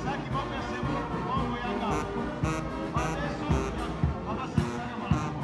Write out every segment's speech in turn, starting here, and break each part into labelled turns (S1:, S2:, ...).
S1: Saki moko ya semoule, mbongo yaka. Madesu ya mama sangisaka malamu.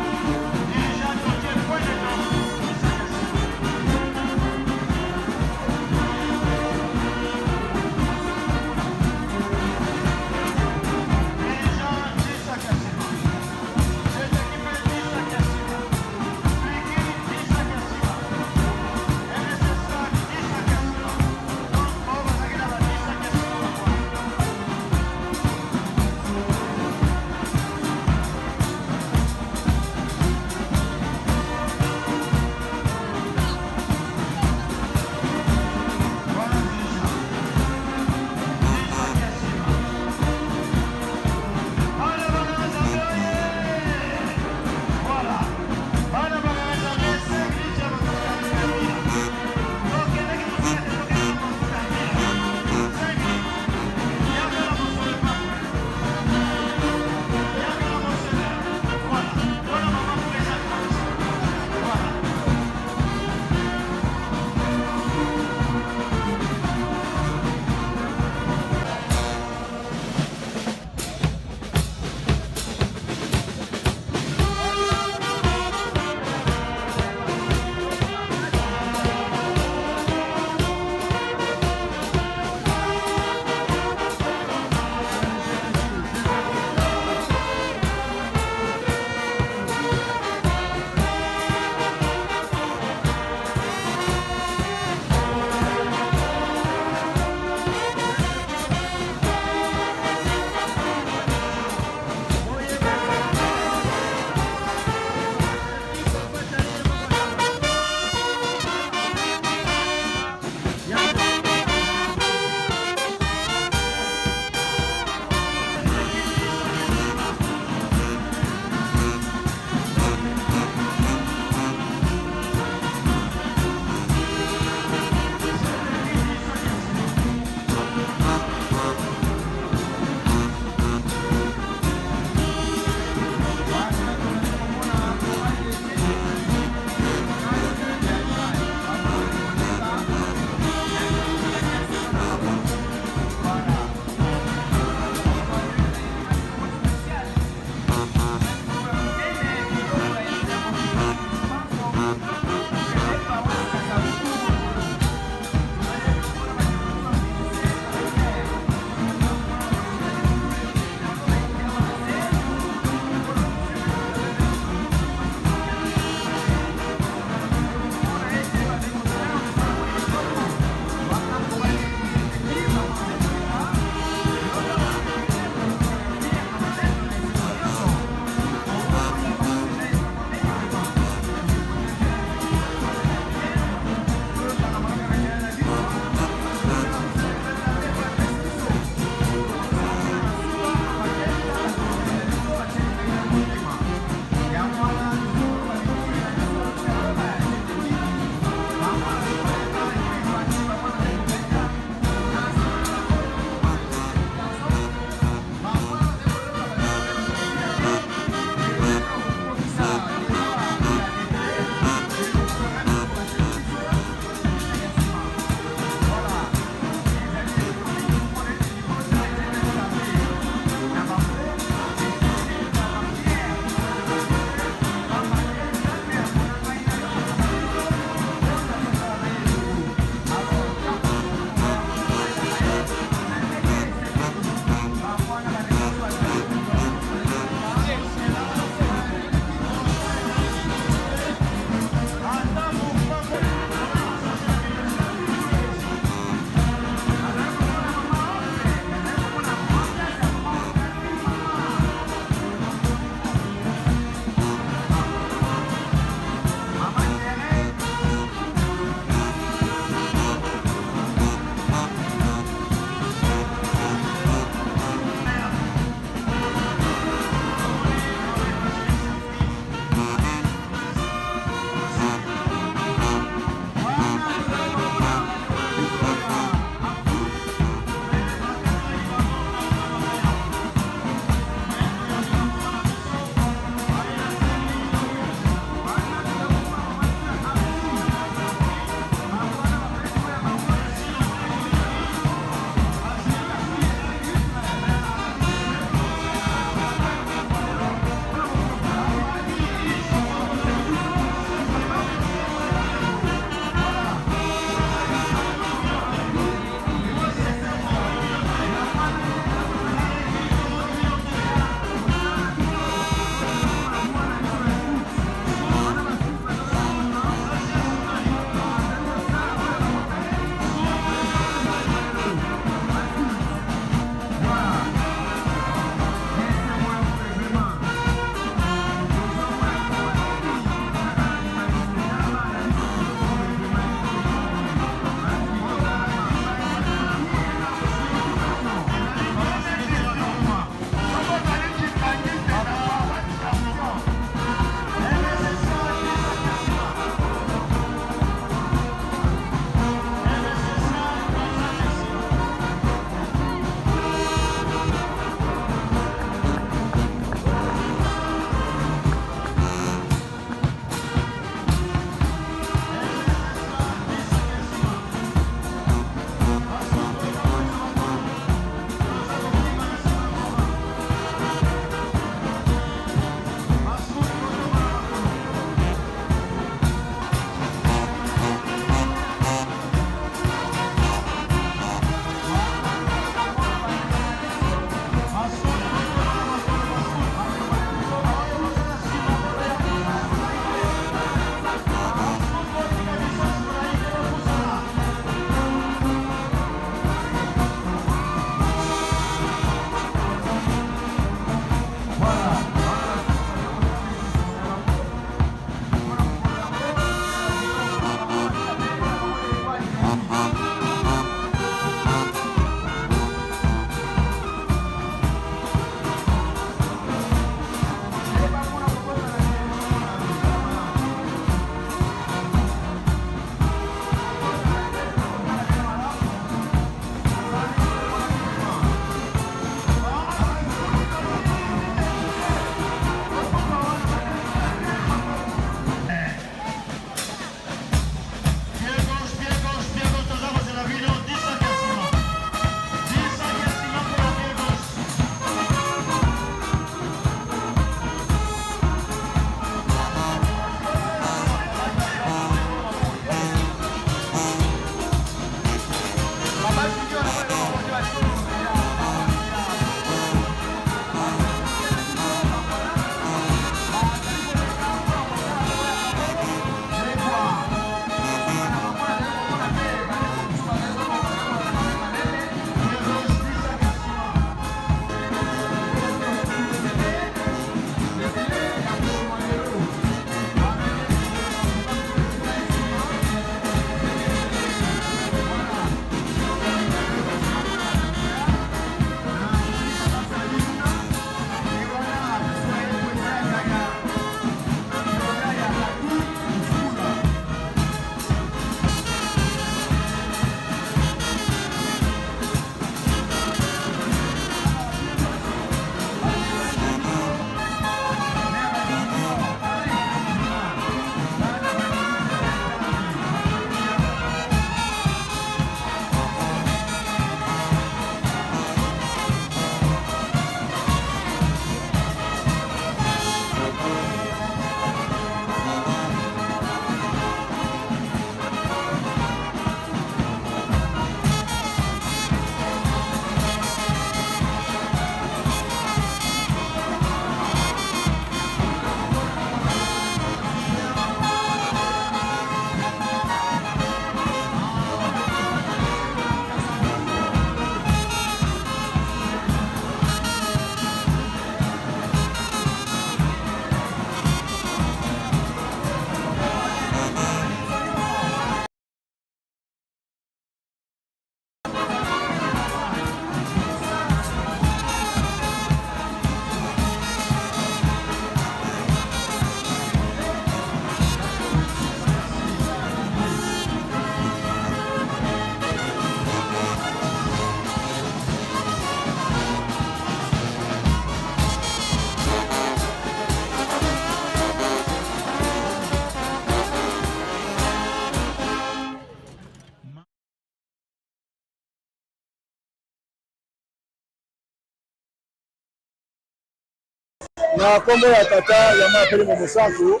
S2: Na nkombo ya Tata, ya Mwana mpe Elimo Mosantu,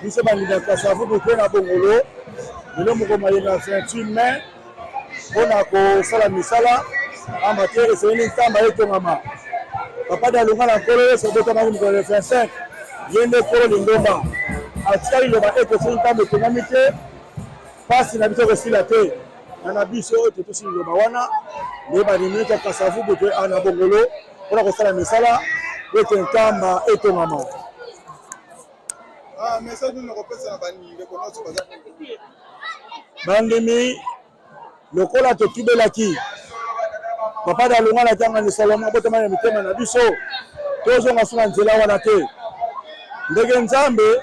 S2: biso bandimi ya Kasavubu mpe na Bongolo, lelo mokolo mayele ya 28 mai mpo na kosala misala pamba te esengeli nkamba etongama. Papa Dalunga na Nkolo Yesu abotamaki mokolo ya 25, ye nde nkolo lingomba. Atikali liloba ete soki nkamba etongami te, Pasi na biso ekosila te na na biso oyo totosi liloba wana nde bandimi nyonso ya Kasavubu mpe awa na Bongolo mpo na kosala misala mpo ete Nkamba etongama.
S3: Ah, message nini okopesa na bandeko nyonso baza
S2: bandimi lokola totubelaki papa Dalonga na tanga ni Salomo abotama na mitema na biso, tozonga so na nzela wana te. Ndenge Nzambe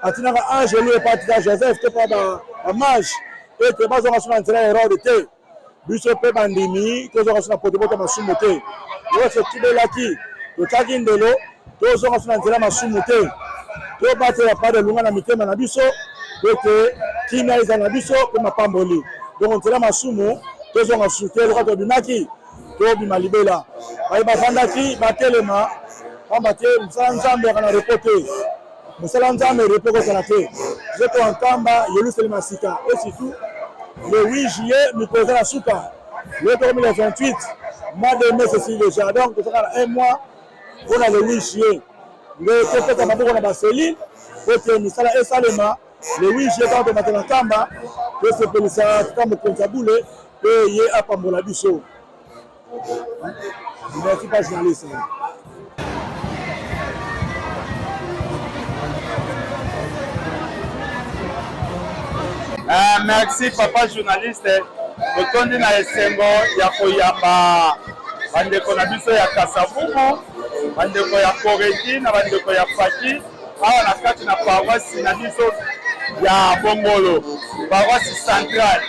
S2: atinaka angelu epai atika Joseph te mpo bamage ete bazonga so na nzela ya Herode te, biso mpe bandimi tozonga so na potopoto masumu te. Lokola totubelaki, totiaki ndelo, tozonga so na nzela masumu te. Tobatela papa Dalonga na mitema na biso ete kimia ezala na biso mpe mapamboli. Donc nzela masumu tozonga susu te, lokola tobimaki tobima libela. Baye bafandaki batelema, pamba te mosala Nzambe yaka na repos te, mosala Nzambe repos ekozala te. Tozotoka Nkamba Yelusalema ya sika, et surtout le 8 juillet mikolo eza na suka, lelo tokomi le 28 mois de mai ceci déjà, donc tozaka na un mois mpona le 8 juillet nde topesa maboko na baselile po ete misala esalema le 8 juillet kaka tomata na Nkamba tosepelisa tata mokonzi ya bule mpe ye apambola biso. Merci pa journaliste.
S4: Merci papa journaliste, totondi na esengo ya koyamba bandeko na biso ya Kasavubu, bandeko ya Koreki na bandeko ya Faki awa na kati na paroisse na biso ya Bongolo, paroisse centrale.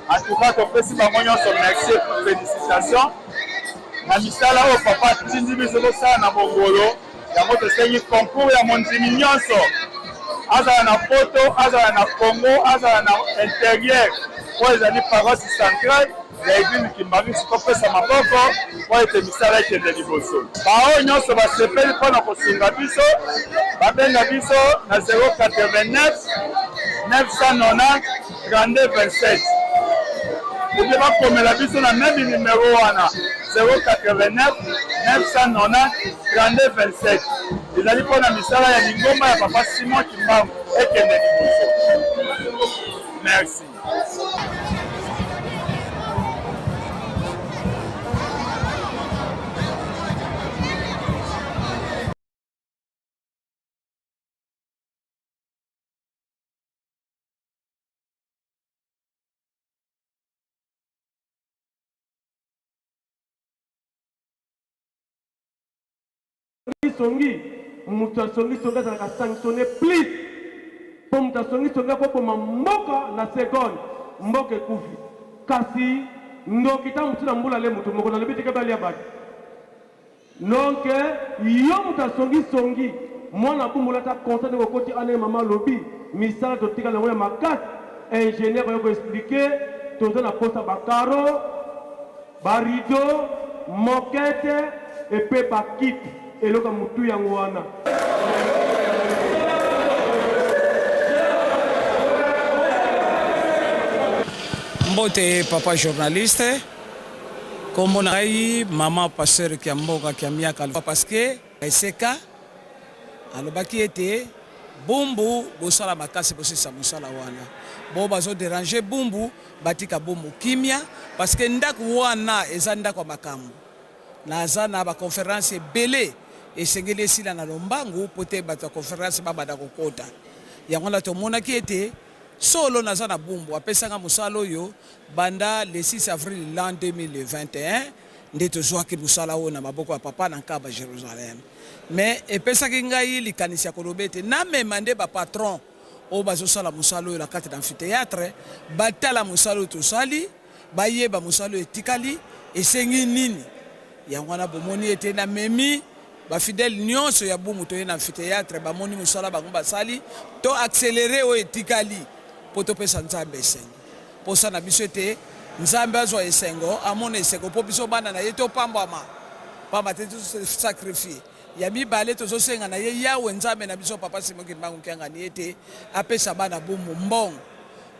S4: En tout cas topesi bango nyonso merci et félicitations na misala oyo papa atindi biso tosala na Bongolo. Yango tosengi concours ya mondimi nyonso, azala na poto, azala na Congo, azala na interieur, oyo ezali paroisse centrale ya eglise Kimbanguiste, topesa maboko mpo ete misala ekende liboso. Baoyo nyonso basepeli mpo na kosunga biso, babenga biso na 089 990 32 27 ou bien bakomela biso na meme numero wana 089 990 32 27. Ezali mpo na misala ya lingomba ya Papa Simon Kimbangu ekende liboso. Merci.
S5: Songi moto ya songi songi azalaka sanctionne plus mpo moto ya songi songi akoboma mboka na seconde, mboka ekufi. Kasi ndoki ntango mosusu na mbula le moto moko nalobi teke balia bato. Donc yo moto ya songi songi mwana bumbu lata constat ndenge okoti wana mama alobi misala totikali yango ya makasi ingenieur ayo ko expliquer toza na posa ba carreaux ba rideaux moquette et pe ba kiti eloko ya mutu yango wana.
S6: Mbote papa journaliste. Kombo na ngai maman pasteur Kiamboka Kiamiaka parce que Eseka alobaki ete Bumbu bosala makasi bosilisa mosala wana bo bazo deranger Bumbu batika Bumbu kimia parce que ndaku wana eza ndaku ya makambo naza na ba conference ebele esengeli esila na lombangu po te bato ya conference babanda kokota yango wana tomonaki ete Solo naza na Bumbu apesa nga mosala oyo banda le 6 avril l'an 2021 nde tozuaki mosala oyo na maboko ya papa na Nkaba Jerusalem. Mais epesaki ngai likanisi ya koloba ete namema nde ba patrons oyo bazosala mosala oyo na kati na amphiteatre batala mosala oyo tosali, bayeba mosala oyo etikali esengi nini. Yango wana bomoni ete namemi Ba fidèles nionso ya Bumu toye na amphitheatre bamoni musala bango basali to accelerer oyo etikali po topesa Nzambe esengo. Posa na biso ete Nzambe azwa esengo, amona esengo po biso bana na ye topambwama pamba te to se sacrifier. Ya mibale, tozosenga na ye Yawe Nzambe na biso Papa Simon Kimbangu Kiangani ete apesa bana Bumbu mbongo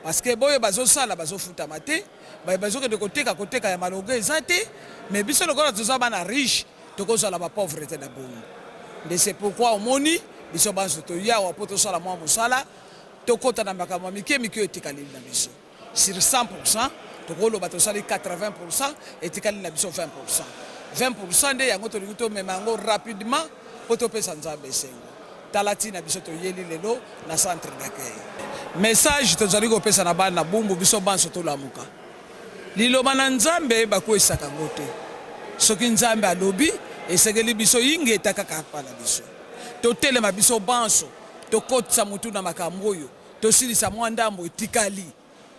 S6: parce que boyo bazosala bazofutama te, baye bazokende koteka koteka ya malonga eza te, mais biso lokola toza bana riche tokozala ba pauvre te na Bumbu. Nde c'est pourquoi omoni biso banso toyawa mpo tosala mwa mosala, tokota na makambo ya mike mike oyo etikaleli na biso. Sur 100 pourcent tokoloba tosali 80 pourcent etikali na biso 20 pourcent. 20 pourcent nde yango tolingi tomema yango rapidement mpo topesa Nzambe esengo. Tala ntina biso toyeli lelo na centre d'accueil. Message tozali kopesa na bana Bumbu, biso banso tolamuka. Liloba na Nzambe bakweyisaka yango te. Soki Nzambe alobi esengeli biso ingeta kaka epa na biso. Totelema biso banso tokotisa mutu na makambo oyo. Tosilisa mwa ndambo etikali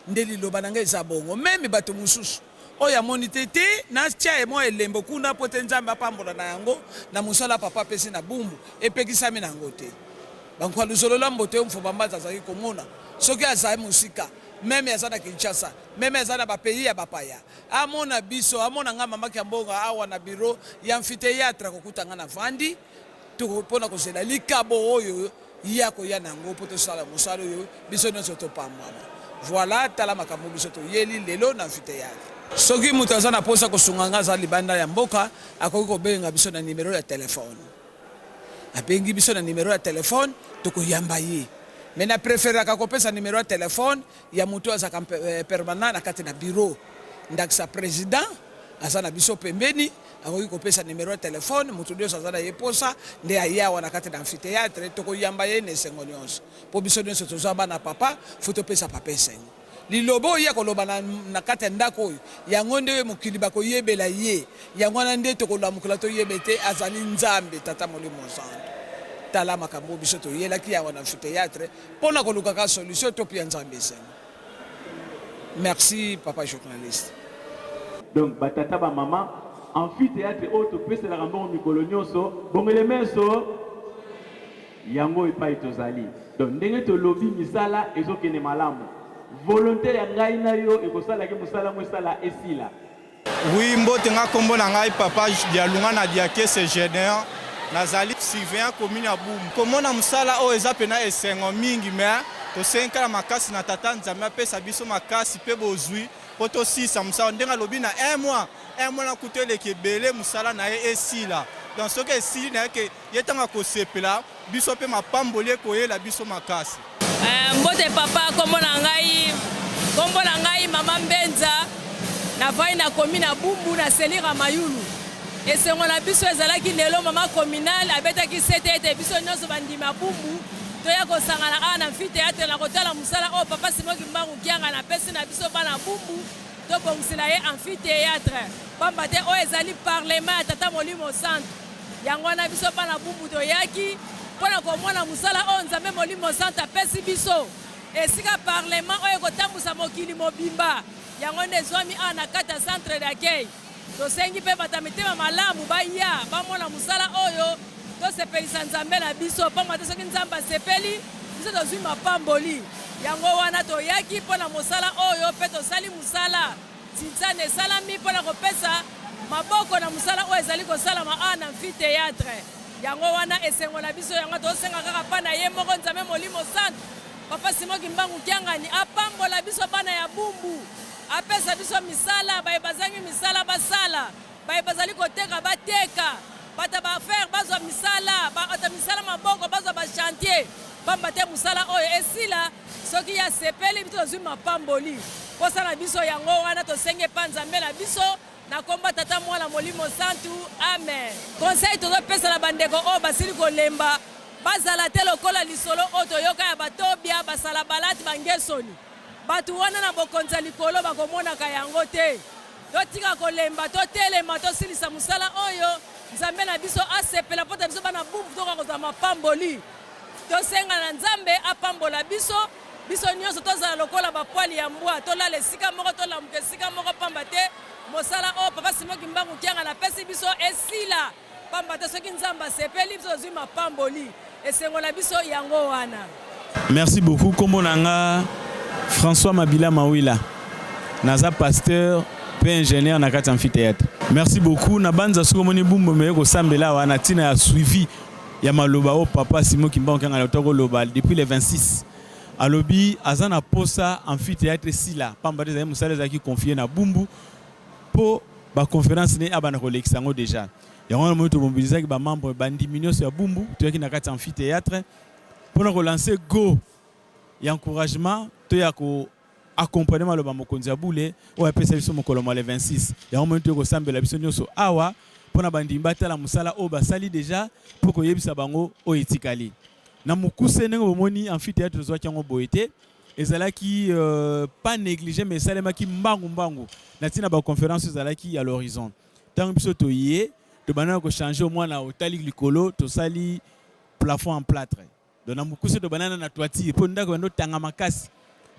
S6: nde liloba na ngai eza bongo meme bato mosusu oyo amoni te te natia ye mwa elembo kuna mpo te Nzambe apambola na yango na mosala papa apesi na Bumbu epekisami na yango te bankwa luzolola mbote oyo Mfoba Mbanza azalaki komona soki azali mosika meme aza na Kinshasa meme aza na ba pays ya bapaya amona biso amona ngai mama Kiambonga awa na bureau ya amphithéâtre akokuta ngai na vandi mpo na kozela likabo oyo Ye akoya na yango mpo tosala mosala oyo biso nyonso topambwama. Voilà, tala makambo biso toyeli lelo na amphithéâtre. Soki moto aza na posa kosunga nga aza libanda ya mboka, akoki kobenga biso na numero ya telephone. Abengi biso na numero ya telephone, tokoyamba ye. Mais na preferaka kopesa numero ya telephone ya moto oyo azalaka permanent na kati na bureau. Ndakisa president aza na biso pembeni, akoki kopesa numero ya telephone, moto nionso aza na ye posa nde aye awa na kati na amphitheatre, tokoyamba ye na esengo nionso. Po biso nionso toza bana papa, faut topesa papa esengo. Liloba oyo ye akoloba na na kati ya ndako oyo, yango nde mokili bakoyebela ye. Yango wana nde tokolamukela toyeba ete azali Nzambe Tata Molimo Mosantu. Tala makambo oyo biso toyelaki awa na amphitheatre po na kolukaka solution topia Nzambe esengo. Merci papa journaliste.
S5: Donc ba tata ba mama amphitheatre oyo topeselaka mbongo mikolo nionso bongele meso yango epai tozali donc ndenge tolobi misala ezokende malamu volonte ya ngai na yo ekosala ke mosala yango esala esila.
S7: Oui mbote nga kombo na ngai papa Dialunga na Diakese Gedeon nazali surveillant commune ya Bumbu komona mosala oyo eza pena esengo mingi mais tosengi kaka makasi na tata Nzambe apesa biso makasi pe bozui po tosilisa mosala ndenge alobi na un mois un mois na kutu eleki ebele mosala na ye esila donc soki esili na ye ke Ye ntango akosepela, biso mpe mapamboli ekoyela biso makasi.
S8: Eh, mbote papa, kombo na ngai kombo na ngai mama Mbenza, navandi na komi na Bumbu na selira Mayulu. Esengo na biso ezalaki lelo mama communale abetaki sete ete biso nyonso bandimi ya Bumbu toya kosangana awa na amphithéâtre na kotala mosala oyo papa Simon Kimbangu Kiangani apesi na biso bana Bumbu tobongisela ye amphithéâtre pamba te oyo ezali parlement ya Tata Molimo Santu. Yango wana biso bana Bumbu toyaki mpo na komona mosala oyo Nzambe Molimo Santu apesi biso, esika parlement oyo ekotambusa mokili mobimba. Yango nde ezwami awa na kati ya centre d'accueil. Tosengi mpe bato ya mitema malamu baya bamona mosala oyo, tosepelisa Nzambe na biso, pamba te soki Nzambe asepeli, biso tozwi mapamboli. Yango wana toyaki mpo na mosala oyo mpe tosali mosala. Zinzana esalami mpo na kopesa maboko na mosala oyo ezali kosalama awa na Amphitheatre. Yango wana esengo na biso yango tosenga kaka mpa na ye moko Nzambe Molimo Santu, Papa Simon Kimbangu Kiangani apambola biso bana ya Bumbu, apesa biso misala, baye bazangi misala basala, baye bazali koteka bateka, bato ya ba affaires bazwa misala, bato ya misala maboko bazwa ba chantier, pamba te mosala oyo esila. Soki ye asepeli, biso tozwi mapamboli. Mposa na biso yango wana, tosengi epa Nzambe na biso, na kombo ya Tata, Mwana, Molimo Santu. Amen. Conseil tozopesa na bandeko oyo basili kolemba, bazala te lokola lisolo oyo toyoka ya ba Tobia, ba Salabalate, ba Ngesoni. Batu wana na bokonzi ya likolo bakomonaka yango te. Totika kolemba, totelema, tosilisa mosala oyo Nzambe na biso asepela mpo te biso bana Bumbu tokoka kozwa mapamboli. Tosenga na Nzambe apambola biso, biso nionso tozala lokola ba poils ya mbwa, tolala esika moko, tolamuka esika moko, pamba te mosala oyo Papa Simon Kimbangu Kiangani apesi biso esila, pamba te soki Nzambe asepeli biso tozui mapamboli, esengo na biso yango wana.
S9: Merci beaucoup kombo na nga François Mabila Mawila naza pasteur pe ingénieur na kati ya amphithéâtre. Merci beaucoup. Na banza soki omoni Bumbu meye kosambela awa na ntina ya suivi ya maloba oyo papa Simon Kimbangu Kiangani auta koloba depuis le 26. Alobi aza na posa amphithéâtre esila pamba te ezali mosala ezalaki confie na Bumbu mpo ba conférence ne abanda kolekisa yango déjà. Yango wana omoni tomobilisaki ba membre bandimi nyonso ya Bumbu toyaki na kati ya amphithéâtre mpona kolancer go ya encouragement to ya ko accompagner maloba mokonzi ya bule oyo apesa biso mokolo mwa le 26. Yango moni toye kosambela biso nyonso awa mpona bandimi batala mosala oyo basali deja mpo koyebisa bango oyo etikali. Na mokuse, ndenge bomoni amphithéâtre tozwaki yango boye te, ezalaki pas négligé, mais esalemaki mbangu mbangu na ntina baconférence ezalaki à l'horizon. Ntango biso toye, tobandaka kochanger omwana otali likolo, tosali plafond en plâtre. Donc na mokuse, tobandana na toiture mpo ndako bando tanga makasi,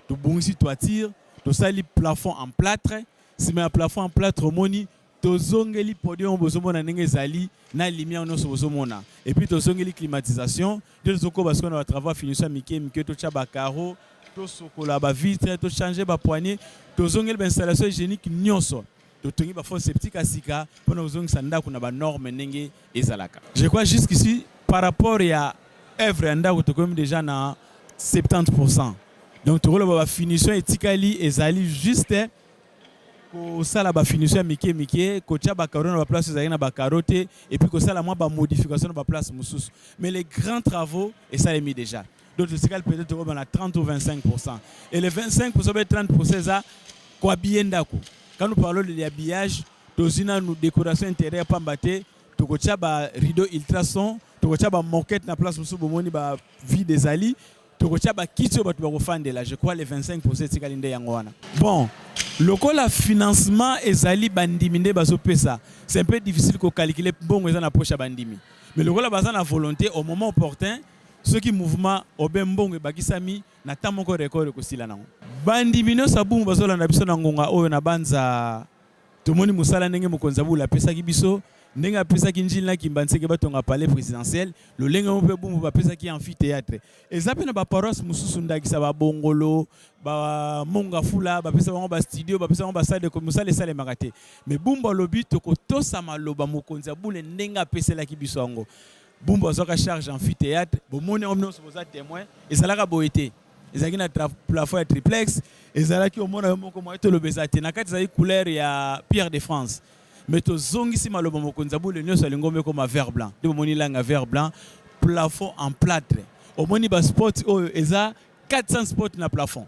S9: tobongisi toiture, tosali plafond en plâtre. Nsima ya plafond en plâtre, omoni tozongeli podium, bozomona ndenge ezali na lumière nyonso bozomona, et puis tozongeli climatisation. Nde tozokoba sikoyo na batravaux ya finition ya mike mike, totya bacarreaux, tosokola bavitre, tochange bapoignée, tozongeli bainstallation hygiénique nyonso, totongi bafosse septique ya sika mpona kozongisa ndako na banorme ndenge ezalaka. Je crois jusqu'ici, par rapport ya œuvre ya ndako, tokomi déjà na 70. Donc tokoloba bafinition etikali ezali juste kosala bafinition ya mike mike, kotia bacarreaux na baplace ezalaki na bacarreaux te, et puis kosala mwa bamodification na baplace mosusu, mais les grands travaux esalemi déjà. Donc totikali peut-être tokoba na 30 ou 25, et les 25 be 30 eza kohabiller ndako. Quand nous parlons de l'habillage, tozwi nanu décoration intérieure, pamba te tokotia barideau ultrason, tokotia bamoquette na place mosusu bomoni bavide ezali, tokotia bakiti oyo bato bakofandela. Je crois les 25 etikali nde yango wana. Bon, lokola financement ezali bandimi nde bazopesa, c'est un peu difficile kocalculer mbongo eza na poche ya bandimi, mais lokola baza na volonté, au moment opportun, soki mouvement obe mbongo ebakisami na ntan moko record ekosila nango. Bandimi nyonso ya Bumbu bazolanda biso na ngonga oyo, na banza tomoni mosala ndenge mokonzi ya bula apesaki biso, ndenge apesaki Njili na Kimbanseke batonga palais présidentiel, lolenge mo mpe Bumbu bapesaki amphithéâtre. Eza mpe na baparoisse mosusu, ndakisa babongolo, bamonga-fula, bapesa bango bastudio, bapesa bango basale, mosala esalemaka te. Mais Bumbu alobi tokotosa maloba mokonzi ya bule ndenge apeselaki biso yango. Bumbu azwaka charge amphithéâtre, bomoni yango nyonso, boza témoin. Ezalaka boye te, ezalaki na plafond ya triplex, ezalaki omona yo moko moye toloba eza te. Na kati ezalaki couleur ya pierre de France, mais tozongisi maloba mokonzi ya bule nyonso alingi ombe ekoma vert blanc. Nde bomoni langa vert blanc, plafond en plâtre. Omoni baspot oyo eza 400 spot na plafond.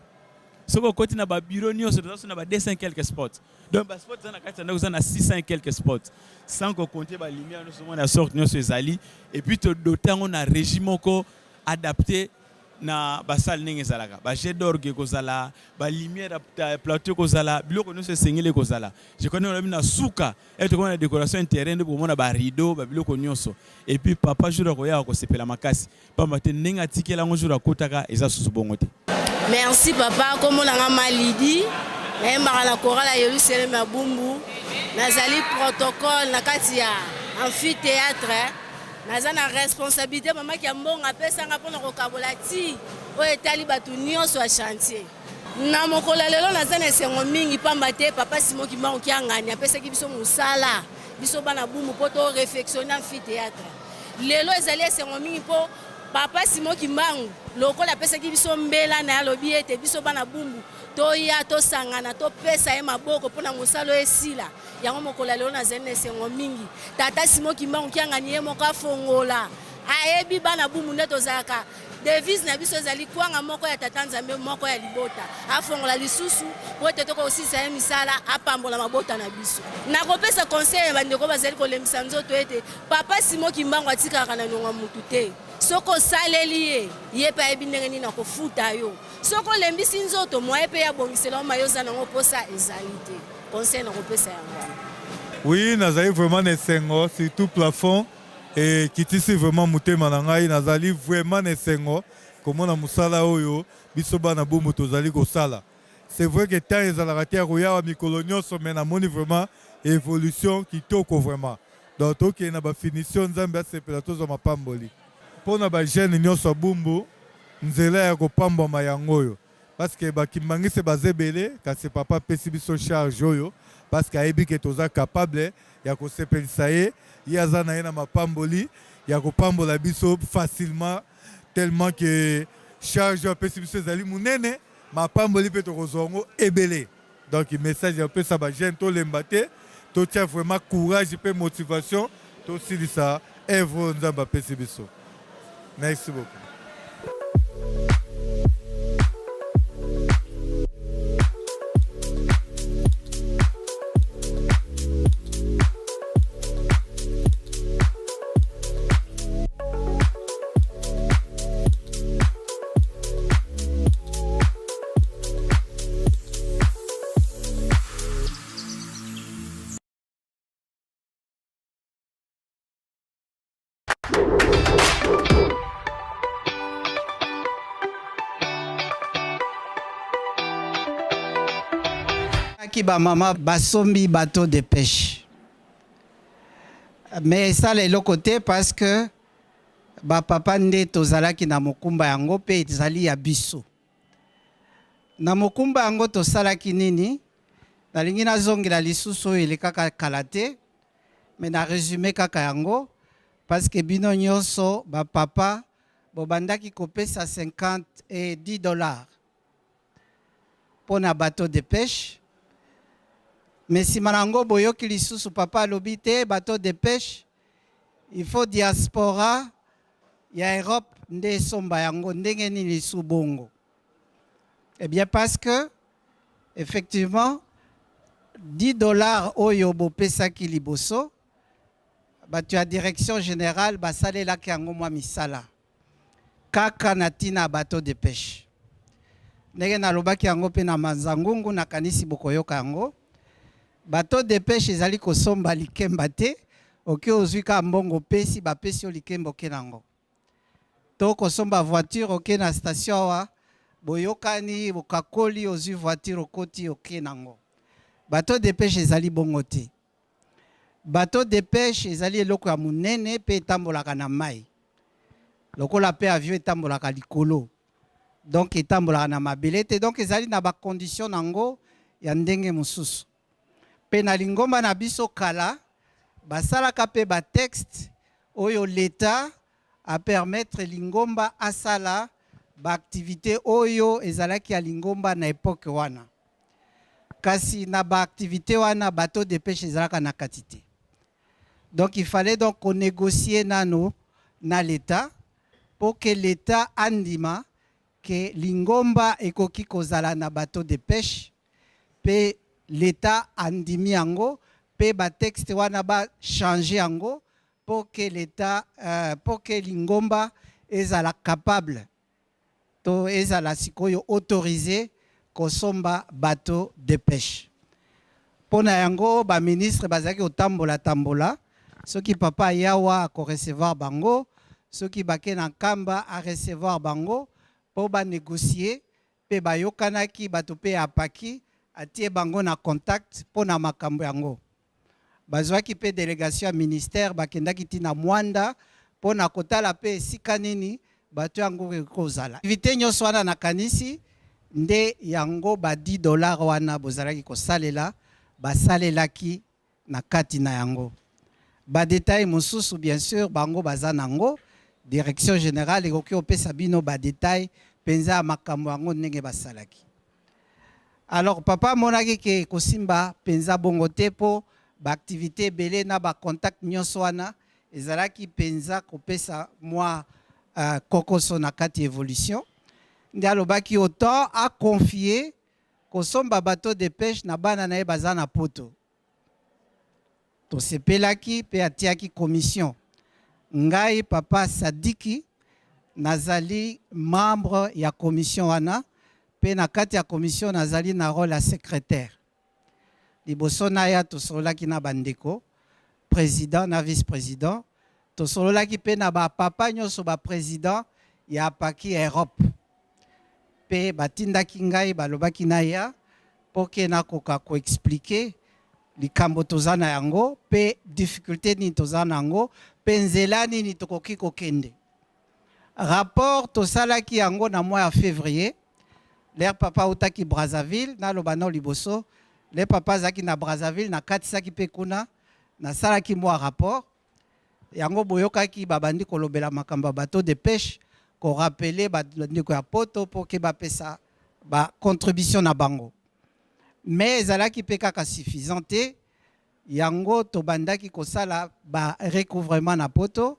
S9: Soki okoti na babureau nyonso, toza so na ba 200 quelques spots. Donc baspot eza na kati ya ndako eza na 600 et quelques spots, sans kocompter balumière nyonso omona ya sorte nyonso ezali. Et puis todote yango na régie moko adapté na basale ndenge ezalaka, bajet d'orgue ekozala, balumière ya plateau ekozala, biloko nyonso esengeli ekozala. Je connais olobi na suka e tokomona na décoration intérieure nde komona barideau, babiloko nyonso. Et puis papa jour akoyaka kosepela makasi, pamba te ndenge atikela yango jour akotaka eza susu bongo te.
S10: Merci papa. Kombo na nga Malidi, nayembaka na chorale ya Yerusalem ya Bumbu, nazali protocole na kati ya amphithéâtre. Naza na responsabilité mamaki ya mbongo apesanga mpona kokabola ti oyo etali bato nyonso ya chantier. Na mokolo ya lelo naza na esengo mingi, pamba te papa Simon Kimbangu Kiangani apesaki biso mosala, biso bana Bumbu, mpo to réfectionne amphithéâtre. Lelo ezali esengo mingi mpo papa Simon Kimbangu lokola apesaki biso mbela na ye, alobi ete biso bana Bumbu toya tosangana, topesa ye maboko mpona mosala oyo esila. Yango mokolo ya lelo nazali na esengo mingi. Tata Simon Kimbangu Kiangani ye moko afongola, ayebi bana Bumbu nde tozalaka. Devise na biso ezali kwanga moko ya tata Nzambe moko ya libota. Afongola lisusu po ete tokosilisa ye misala, apambola mabota na biso. Nakopesa conseil ya bandeko bazali kolembisa nzoto ete papa Simon Kimbangu atikaka na niongo ya mutu te. Soki osaleli ye, ye mpe ayebi ndenge nini akofuta yo. Soki olembisi nzoto moye mpe abongisela yo maye oza nango mposa ezali te. Conseil nakopesa yango wana.
S11: Oui, nazali vraiment na esengo, surtout plafond ekitisi vraiment motema na ngai. Nazali vraiment na esengo komona mosala oyo biso bana Bumbu tozali kosala. C'est vrai que temps ezalaka te ya koyawa mikolo nyonso, mais namoni vraiment évolution kitoko vraiment. Donc tokende na bafinition, Nzambe asepela, tozwa mapamboli. Mpona bajeune nyonso ya Bumbu, nzela ya kopambwama yango oyo, parce que bakimbangisi baza ebele, kasi papa apesi biso charge oyo. parce que ayebi ke toza capable ya kosepelisa ye. Ye aza na ye na mapamboli ya kopambola biso facilement tellement que charge oyo apesi biso ezali monene, mapamboli mpe tokozwa yango ebele. Donc message ya kopesa ba jeunes, tolemba te, totia vraiment courage mpe motivation, tosilisa œuvre oyo Nzambe apesi biso. Merci beaucoup.
S12: Ki ba mama basombi bateau de pêche mais esala eloko te parce que ba papa nde tozalaki na mokumba yango mpe ezali ya biso. Na mokumba yango tosalaki nini? Nalingi nazongela lisusu oyo elekaka kala te, mais na resume kaka yango parce que bino nyonso ba papa bobandaki kopesa 50 et 10 dollars mpo na bateau de pêche. Mais nsima na yango boyoki lisusu papa alobi te bateau de pêche il faut diaspora ya Europe nde esomba yango ndenge nini lisusu bongo? Eh bien parce que effectivement 10 dollars oyo bopesaki liboso bato ya direction générale basalelaki yango mwa misala kaka na ntina ya bateau de pêche. Ndenge nalobaki yango mpe na Manzangungu, nakanisi bokoyoka yango. Bateau de pêche ezali kosomba likemba te, oke ozwi kaka mbongo opesi, bapesi yo likemba oke na yango. To kosomba voiture oke na station awa, boyokani, bokakoli, ozwi voiture okoti oke na yango. Bateau de pêche ezali bongo te. Bateau de pêche ezali eloko ya monene mpe etambolaka na mai lokola mpe avion etambolaka likolo, donc etambolaka na mabele te, donc ezali na ba conditions na yango ya ndenge mosusu. Mpe na lingomba na biso kala basalaka mpe ba texte oyo l'Etat a permettre lingomba asala ba activites oyo ezalaki ya lingomba na epoque wana. Kasi na ba activites wana bateau de pêche ezalaka na kati te. Donc il fallait donc ko negocier nano na l'Etat pour que l'Etat andima que lingomba ekoki kozala na bateau de pêche pe l'Etat andimi yango pe ba textes wana ba changer yango pour que l'Etat euh, pour que lingomba ezala capable to ezala sikoyo autorise kosomba bateau de pêche. Mpo na yango ba ministres bazalaki kotambola tambola, soki papa ayawa ako recevoir bango, soki bake na Nkamba a recevoir bango mpo ba negocier mpe bayokanaki, bato mpe ya Apaki atie bango na contact mpo na makambo yango. Bazuaki mpe delegation ya ministère, bakendaki ti na Muanda mpo na kotala mpe esika nini bateau yango ekoki kozala. Activite nionso wana nakanisi nde yango ba 10 dollars wana bozalaki kosalela, basalelaki na kati na yango. Ba details mosusu bien sur bango baza nango, direction generale ekoki kopesa bino ba details penza ya makambo yango ndenge basalaki. Alors papa amonaki ke ekosimba penza bongo te po ba activites ebele na ba contacts nionso wana ezalaki penza kopesa mua uh, kokoso na kati evolution. Nde alobaki autant a confier kosomba bateau de pêche na bana na ye baza na poto. Tosepelaki mpe atiaki commission. Ngai papa Sadiki nazali membre ya commission wana mpe na kati ya commission nazali na role ya secretaire. Liboso naya tosololaki na bandeko president na vice-president, tosololaki mpe na ba papa nyonso ba president ya Apaki ya Europe mpe batindaki ngai balobaki naya mpo ke nakoka ko expliquer likambo toza na yango mpe difficulte nini toza na yango mpe nzela nini tokoki kokende. Rapport tosalaki yango na mois ya février, l'heure papa autaki Brazzaville, naloba nao liboso. Le papa azalaki na Brazzaville, nakatisaki mpe kuna, nasalaki mwa rapport. Yango boyokaki babandi kolobela makambo ya bateau de pêche, korappeler bandeko ya poto mpo ke bapesa ba contribution na bango. Mais ezalaki mpe kaka suffisant te. Yango tobandaki kosala ba recouvrement na poto.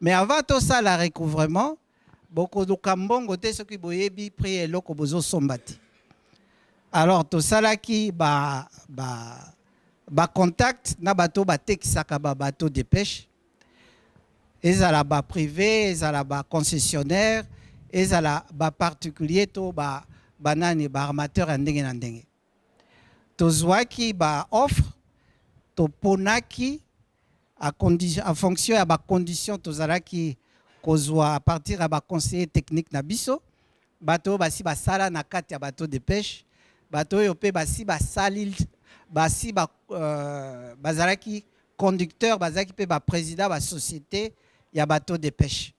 S12: Mais avant tosala recouvrement, bokoluka mbongo te soki boyebi prix eloko bozosomba te. Alors tosalaki ba contact na bato batekisaka ba bateau de pêche, ezala ba privé, ezala ba concessionnaire, ezala ba particulier to ba banani ba armateur ya ndenge na ndenge. Tozwaki ba offre, toponaki en fonction ya ba condition tozalaki kozwa à partir ya ba conseiller technique na biso, bato oyo basi basala na kati ya bateau de pêche, bato oyo mpe basi basali, basi ba, bazalaki conducteur, bazalaki mpe ba président ba société ya bateau de pêche.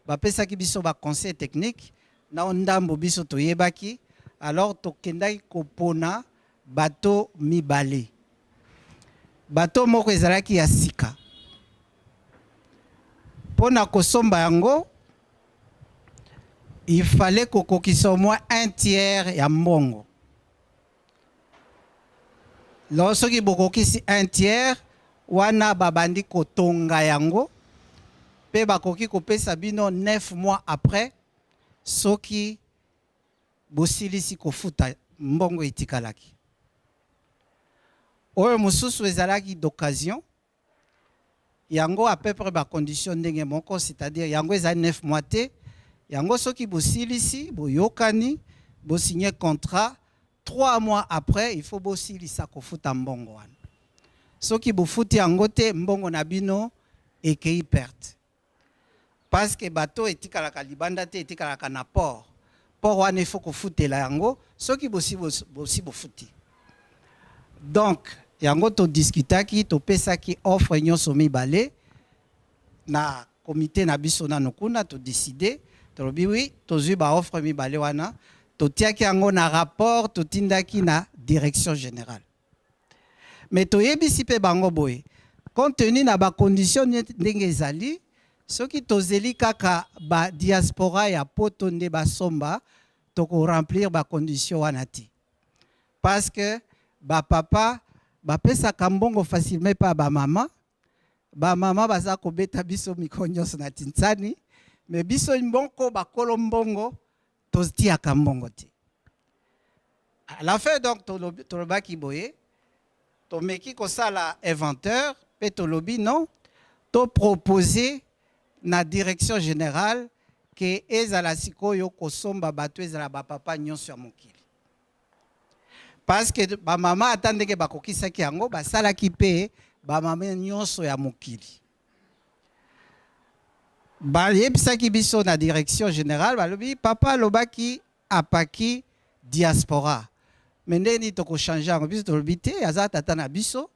S12: Bapesaki biso ba conseil technique na ndambo biso toyebaki. Alors tokendaki kopona bateau mibale. Bateau moko ezalaki ya sika. Mpona kosomba yango, il fallait kokokisa au moins un tiers ya mbongo. Lo soki bokokisi un tiers wana, babandi kotonga yango mpe bakoki kopesa bino 9 mois après soki bosilisi kofuta mbongo etikalaki. Oyo mosusu ezalaki d'occasion, yango à peu près bacondition ndenge moko, c'est-à-dire yango ezali 9 mois te. Yango soki bosilisi, boyokani, bosigne contrat, 3 mois après il faut bosilisa kofuta mbongo wana. Soki bofuti yango te, mbongo na bino ekei perte, parce que bateau etikalaka libanda te, etikalaka na port. Port wana il faut kofutela yango soki bosi bosi bofuti. Donc yango todiskutaki, topesaki offre nyonso mibale na comité na biso nano kuna. Todécider, tolobi oui, tozwi baoffre mibale wana, totiaki yango na rapport, totindaki na direction générale. Mais toyebisi mpe bango boye: compte tenu na bacondition ndenge ezali, soki tozeli kaka badiaspora ya poto nde basomba, tokoremplir bacondition wana te, parce que bapapa bapesaka mbongo facilement epa bamama. Bamama baza kobeta biso mikolo nyonso na tinsani, mais biso mbongo, bakolo mbongo, totiaka mbongo te. À la fin donc tolobaki boye: tomeki kosala inventaire mpe tolobi non, topropose na direction générale ke ezala sikoyo kosomba bato ezala bapapa nyonso ya mokili, parce que bamama ata ndenge bakokisaki yango, basalaki mpe bamama nyonso ya mokili. Bayebisaki biso na direction générale, balobi papa alobaki apaki diaspora, mais ndenge nini tokochange yango? Biso tolobi te, aza tata na biso,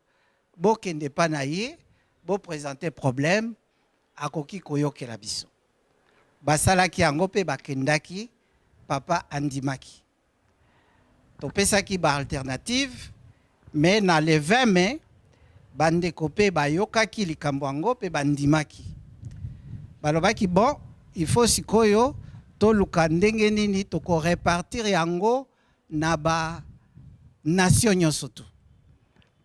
S12: bokende mpa na ye, boprésente problème, akoki koyokela biso. Basalaki yango mpe bakendaki, papa andimaki. Topesaki baalternative, mais na le 20 mai bandeko mpe bayokaki likambo yango mpe bandimaki. Balobaki bon, il faut sikoyo toluka ndenge nini tokorepartir yango na banation nyonso tu,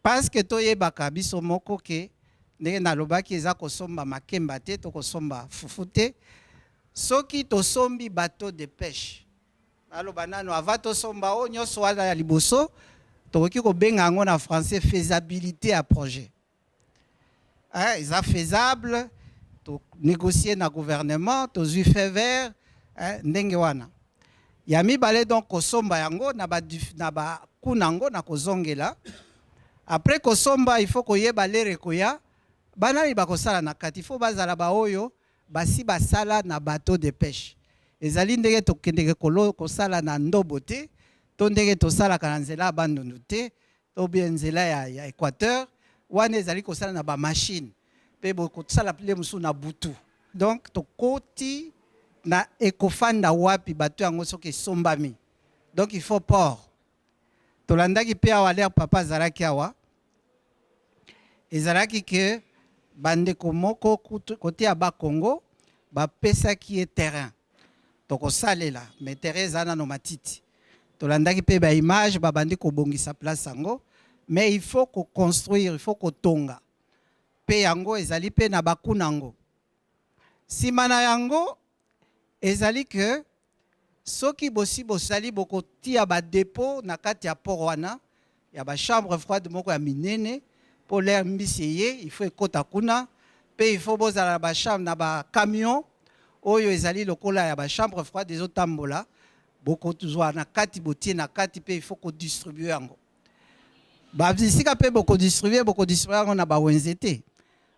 S12: parce que toyebaka biso moko ke ndenge nalobaki, eza kosomba makemba te to kosomba fufu te. Soki tosombi bateau de pêche, naloba nano avant tosomba oyo nyonso wana ya liboso, tokoki kobenga yango na français faisabilité ya projet. Hein, eza faisable, tonégocie na gouvernement, tozwi feu vert, hein, ndenge wana. Ya mibale donc kosomba yango na bakuna yango na kozongela. Après kosomba, il faut koyeba lere koya banani bakosala na kati. Il faut bazala baoyo basi basala na bateau de pêche. Ezali ndenge tokendeke kosala na ndobo te, to ndenge tosalaka na nzela ya Bandundu te, to bien nzela ya Équateur. Wana ezali kosala na bamachine mpe bokosala pile mosusu na butu. Donc tokoti na ekofanda wapi bato yango soki esombami? Donc il faut port. Tolandaki mpe awa lere papa azalaki awa, ezalaki ke bandeko moko kote ya Bakongo bapesaki ye terrain tokosalela, mais terrain eza nano matiti. Tolandaki mpe baimage, babandi kobongisa place yango, mais il faut koconstruire, il faut kotonga mpe yango ezali mpe na bakuna yango. Nsima na yango ezali ke soki bosi bosali, bokotia badépôt na kati ya port wana ya bachambre froide moko ya minene, mpo lere mbisi eye, il faut ekɔta kuna. Mpe il faut bozala na bachambre na bacamion oyo ezali lokola ya bachambre froide ezotambola, bokozwa na kati, botie na kati. Mpe il faut kodistribue yango bisika mpe bokodistribue yango na bawenze te,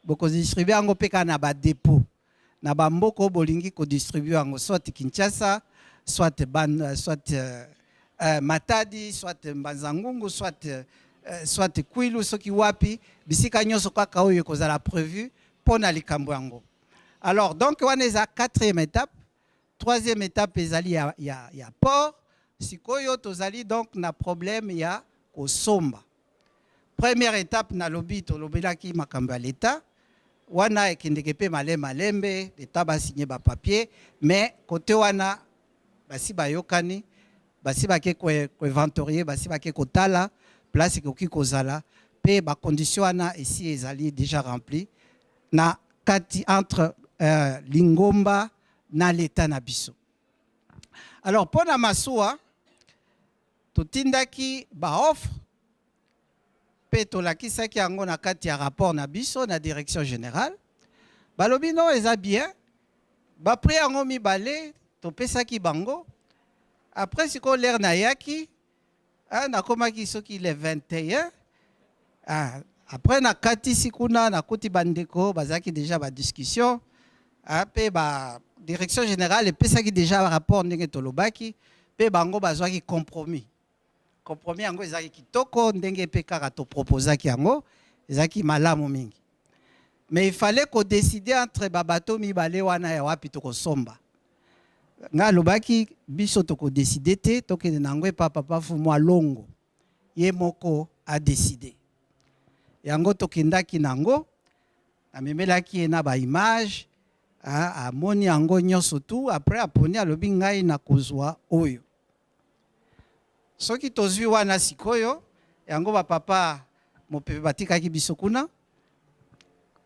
S12: bokodistribue yango mpe kaka na badépôt na bamboka oyo bolingi kodistribue yango, soit Kinshasa, soit ban, soit Matadi, soit Mbanza-Ngungu, soit Kwilu, soki wapi, bisika nyonso kaka oyo ekozala prévu mpo na likambo yango. Alors donc wana eza quatrième étape. Troisième étape ezali ya port. Sikoyo tozali donc na problème ya kosomba. Première étape, nalobi, tolobelaki makambo ya l'État wana, ekendeke mpe malembe malembe, l'État basigne bapapier, mais kote wana basi bayokani, basi bake koinventorier, basi bake kotala place ekoki kozala, mpe bacondition wana esi ezali déjà rempli na kati entre lingomba na l'État na biso. Alors mpo na masuwa, totindaki baoffre mpe tolakisaki yango na kati ya rapport na biso na direction générale. Balobi no, eza bien, baprix yango mibale topesaki bango. Après sikoyo lere nayaki, ah, nakomaki soki le 21. Ah, après nakatisi kuna, nakuti bandeko bazalaki déjà badiscussion, ah, mpe ba direction générale epesaki déjà rapport ndenge tolobaki, mpe bango bazwaki compromis. Compromis yango ezalaki kitoko, ndenge mpe kaka toproposaki yango ezalaki malamu mingi. Mais il fallait kodécider entre babato mibale wana ya wapi tokosomba. Ngai alobaki biso tokodécider te, tokende na yango epa papa Fumu Alongo, ye moko adécider yango. Tokendaki nango, namemelaki ye na baimage, amoni yango nyonso tu. Après aponi, alobi ngai nakozwa oyo. Soki tozwi wana sikoyo yango, bapapa mopepe batikaki biso kuna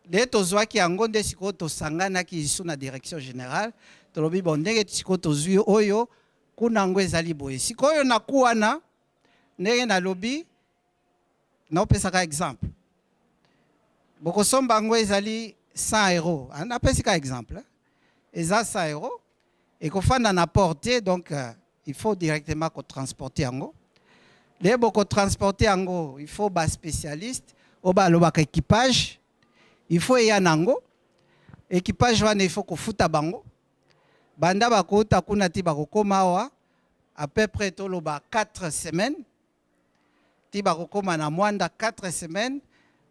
S12: nde tozwaki yango. Nde sikoyo tosanganaki lisusu na direction générale, tolobi bon, ndenge sikoyo tozwi oyo, kuna yango ezali boye. Sikoyo na ku wana, ndenge nalobi, naopesaka exemple, bokosomba yango ezali 100 euro. Napesi ka exemple, eza 100 euro, ekofanda na port te, donc il faut directement kotransporter yango. Le bokotransporter yango, il faut baspécialiste oyo balobaka équipage, il faut eya nango équipage wana, il faut kofuta bango banda bakouta kuna ti bakokóma awa, à peu près toloba 4 semaines ti bakokóma na Mwanda, 4 semaines.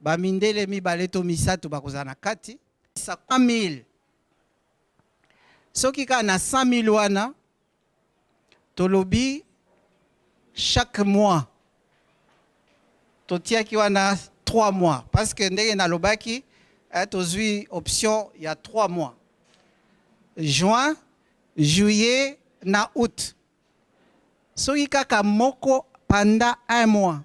S12: Bamindele mibale to misato bakozala na kati. 100 000, soki kaka na 100 000 wana, tolobi chaque mois, totiaki wana 3 mois, parce que ndenge nalobaki, tozwi option ya 3 mois, juin, juillet na août. Soki kaka moko pendant un mois.